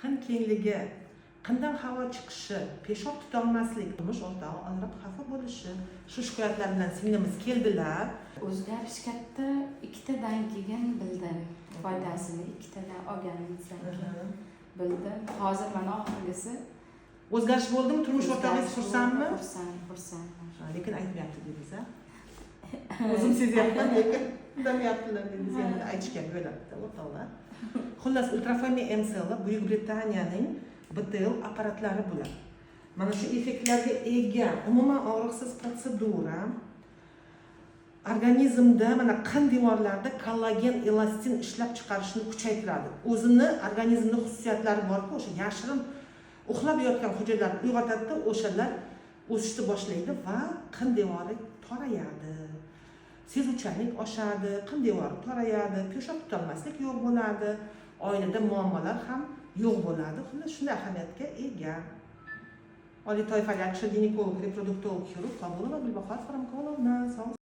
Qin kengligi, qindan havo chiqishi, peshob tutolmaslik, turmush o'rtog'i ozroq xafa bo'lishi, shu shikoyatlar bilan singlimiz keldilar. O'zgarish katta. Ikkitadan keyin bildim foydasini, ikkitadan olganimizdan keyin bildim. Hozir mana oxirgisi. O'zgarish bo'ldimi? Turmush o'rtog'ingiz O'zgarish xursandmi? bo'ldi, Xursand, xursandman. Ha, lekin aytmayapti dedingiz, a? O'zim sezyapman, lekin indamayaptilar dedingiz. Endi aytishga bo'ladi o'rtoqlar. Xullas, Ultrafemi MCL Buyuk Britaniyaning BTL apparatlari bular. Mana shu effektlarga ega, umuman og'riqsiz protsedura. Organizmda, mana qin devorlarida kollagen, elastin ishlab chiqarishni kuchaytiradi. O'zini organizmni xususiyatlari borku, o'sha yashirin uxlab yotgan hujayralarni uyg'otadida, o'shalar o'sishni boshlaydi va qin devori torayadi, sezuvchanlik oshadi, qin devori torayadi, peshob tutolmaslik yo'q bo'ladi, oilada muammolar ham yo'q bo'ladi. Xullas, shunday ahamiyatga ega. Oliy toifali akusher ginekolog, reproduktolog, xirurg Qobulova Gulbahor Faromkolovna. Sog'